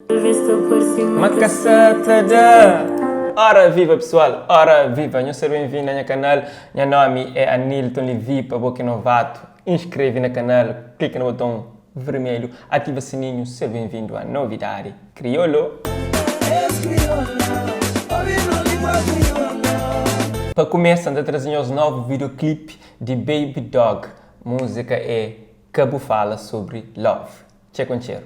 Ma ka sa ta da. Ora viva pessoal, ora viva, nhos ser ben-vindo na nha canal, nha nomi é Anilton Levy, pa bo ki é novato, inscreve na canal, clica na boton vermelho, ativa sininho, ser ben-vindo a novidade criolo. Pa kumesa, N ta traze nhos novu videoclip di Baby Dog, música é Ka Bu Fala Sobri Love. Txê kontxeru.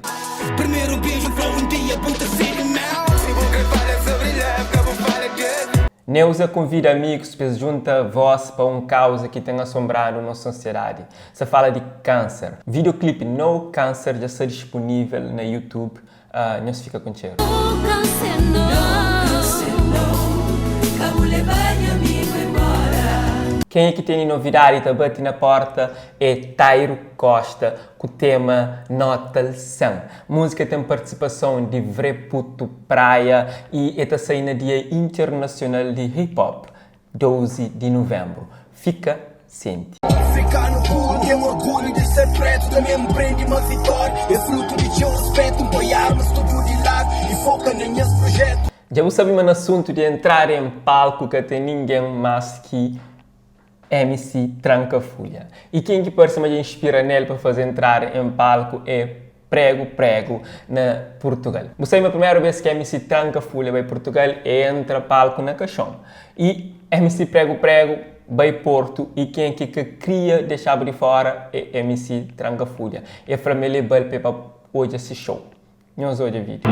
Primeru beju fla un dia bu ta ser di meu Si bu kre fala sobri love ka bu fala de. Neuza konvida amigus pa es djunta vós pa un kauza ki ten asonbradu nos sosiedadi. Sa fala di kánser. Videoclip No Cancer dja sta dispunível na YouTube. Nhos fika kontxeru. No cancer no Ka bu leba nha amigu embora. Kenha ki tene novidadi ta bati na porta é Tairo Costa ku tema Nota-l 100. Múzika ten partisipason di Vre Puto Praia y e ta sai na dia internasional di hip hop, 12 di nuvenbru. Fika sienti. Afrikanu puru, ten orgulhu di ser pretu Tanbe N prende ma vitória é frutu di txeu ruspetu N poi armas tudu di ladu i foka na nhas prujetu. Dja bu sabe ma na asuntu di entrada en palku ka ten ningen más ki MC Tranka Fulha. I ken ki parse ma dja inspira nel pa faze entrada en palku é Prego Prego na Purtugal. Bu sabe ma primeru bes ki MC Tranka Fulha bai Purtugal é entra palku na kaxon. I MC Prego Prego bai Portu i ken ki ka kria dexaba di fora é MC Tranka Fulha. É fla ma é lebal pa é ba odja si show. Nhos odja vídeo.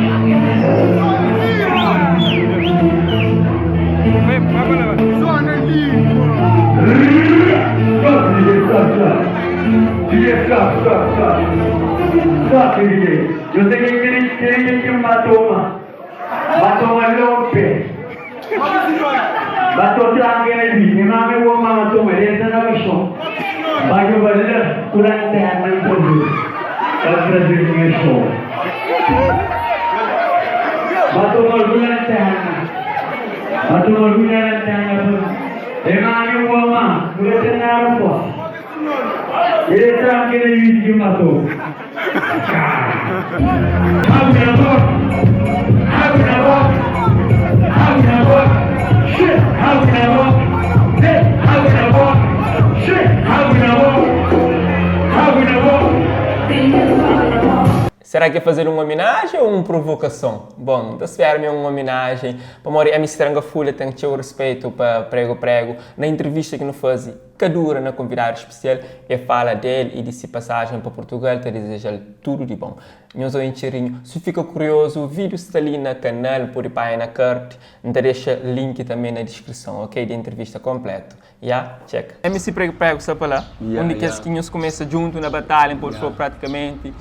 Será ki é fazedu un ominajen ou un provokason? Bon, N ta spera ma é un ominajen, pamodi MC Tranka Fulha ten txeu ruspetu pa Prego Prego. Na intrivista ki nu faze, ka dura na konvidadu spesial, e fala del y di si pasajen pa Purtugal, ta dizeja-l tudu di bon. Nhos oin txerinhu. Si fika kuriozu, vídeo sta li na kanal, pode panha na kart. N ta dexa link tanbe na diskrison, ok, di intrivista konpletu. Ya, txeka. MC Prego Prego sta pa la, un di kes ki nhos kumesa djuntu na batalha, N pode fla pratikamenti.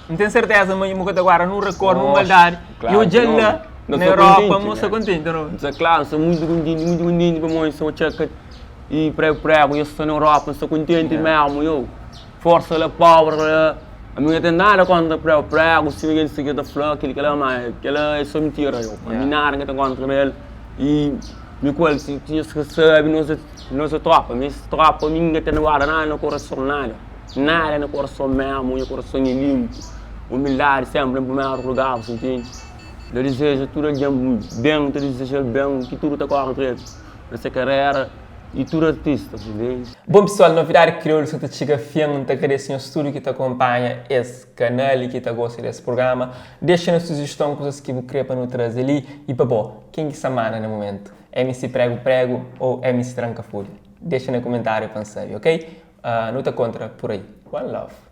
N ten serteza ma nhu ka ta guarda nun rakor, nun maldadi. I odja-l la na Europa, mo sta kontenti, no? N sta klaru, n sta muitu kontenti, muitu kontenti pamodi N sta odja i Prego Prego nhos sta na Europa, N sta kontenti mesmu, yo. Forsa la power la Ami ka ten nada kontra prego prego sima kel ki ta fla kel kela ma kela é so mintira yo ami nada ka ten kontra el i mi ku el si nhos ka sabi nos é nos é tropa mi tropa mi ka ten guarda nada na korason nada nada na korason mesmu nha korason é linpu umildadi senpri na primeru lugar bu ta intende ta dizeja tudu algen ben ta dizejal ben ki tudu ta kore dretu na se karera. I tudu artista bu Bon pessoal, novidadi kriolu sa ta txiga fin, N ta agradese nhos tudu ki ta konpanha es kanal i ki ta gosta des prugrama. Dexa na sujiston kuzas ki bu kre pa nu traze li i pa bo, ken ki sa manda na mumentu? MC Pregu Pregu ou MC Tranka Fulha? Dexa na kumentariu pa N sabe, ok? Nu ta kontra pur ai. One love.